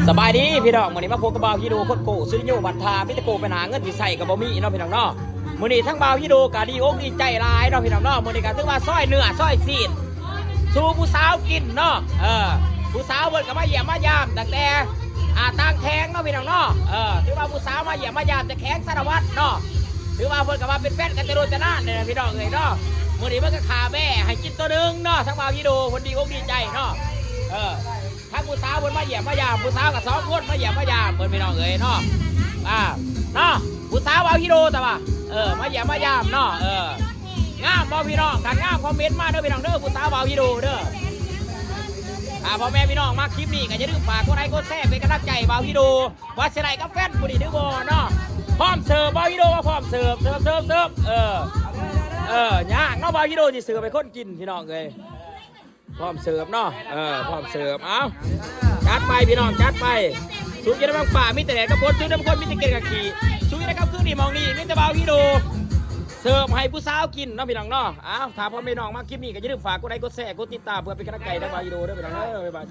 ສະບາຍດີພີ່ນ້ອງ ມື້ນີ້ມາພົບກັບບ່າວຮີໂດ ໂຄດໂກ້ ສຸລິໂຍ ບັດທາ ມີແຕ່ໂກ້ໄປຫາ ເງິນຊິໃຊ້ກໍບໍ່ມີເນາະພີ່ນ້ອງເນາະ. ມື້ນີ້ທັງບ່າວຮີໂດກໍດີອົກດີໃຈຫຼາຍເນາະພີ່ນ້ອງເນາະ. ມື້ນີ້ກໍຖືວ່າຊອຍເນື້ອຊອຍຊີ້ນສູ່ຜູ້ສາວກິນເນາະ. ເອີ ຜູ້ສາວເພິ່ນກໍມາຢ້ຽມມາຢາມຕັ້ງແຕ່ ອ່າ ຕ່າງແຂວງເນາະພີ່ນ້ອງເນາະ. ເອີ ຖືວ່າຜູ້ສາວມາຢ້ຽມມາຢາມແຕ່ແຂວງສາລະວັດເນາະ. ຖືວ່າເພິ່ນກໍວ່າເປັນແຟນກັນແຕ່ດົນແຕ່ນານແຫຼະພີ່ນ້ອງເອີຍເນາະ. ມື້ນີ້ເພິ່ນກໍຂ້າແບ້ໃຫ້ກິນໂຕໜຶ່ງເນາະ ທັງບ່າວຮີໂດເພິ່ນດີອົກດີໃຈເນາະ. ເອີ ທາງຜູ້ສາວເພິ່ນມາຢ້ຽມມາຢາມ ຜູ້ສາວກໍສອງຄົນມາຢ້ຽມມາຢາມເພິ່ນພີ່ນ້ອງເອີຍເນາະ. ອ່າ ເນາະ ຜູ້ສາວບ່າວຮີໂດ ແຕ່ວ່າ ເອີ ມາຢ້ຽມມາຢາມເນາະ. ເອີ ງາມບໍ່ພີ່ນ້ອງ? ຄັນງາມຄອມເມັນມາເດີພີ່ນ້ອງເດີ ຜູ້ສາວບ່າວຮີໂດເດີ. ຖ້າພໍ່ແມ່ພີ່ນ້ອງມັກຄລິບນີ້ກໍຢ່າລືມຝາກກົດໄລກົດແຊເປັນກຳລັງໃຈບ່າວຮີໂດ ວ່າຊິໄດ້ກັບແຟນຜູ້ນີ້ຫຼືບໍ່ເນາະ. ພ້ອມເສີບ ບ່າວຮີໂດວ່າພ້ອມເສີບ ເສີບ ເສີບ ເສີບ. ເອີ ເອີ ຍາກເນາະ ບ່າວຮີໂດຊິເສີບໃຫ້ຄົນກິນພີ່ນ້ອງເອີຍ. ພ້ອມເສີບເນາະ ເອີ ພ້ອມເສີບ. ເອົາ ຈັດໄປພີ່ນ້ອງ ຈັດໄປ. ສຸກຢູ່ໃນເມືອງຟ້າມີແຕ່ແດດກັບຝົນ ສຸກໃນເມືອງຄົນມີແຕ່ເກັດກັບຂີ້ ສຸກຢູ່ໃນຄ່ຳຄືນນີ້ໝ່ອງນີ້ມີແຕ່ບ່າວຮີໂດເສີບໃຫ້ຜູ້ສາວກິນເນາະພີ່ນ້ອງເນາະ. ເອົາ ຖ້າພໍ່ແມ່ນ້ອງມັກຄລິບນີ້ກໍຢ່າລືມຝາກກົດໄລກົດແຊ ກົດຕິດຕາມ ເພື່ອເປັນກຳລັງໃຈທາງບ່າວຮີໂດເດີພີ່ນ້ອງເດີ. ບາຍບາຍ.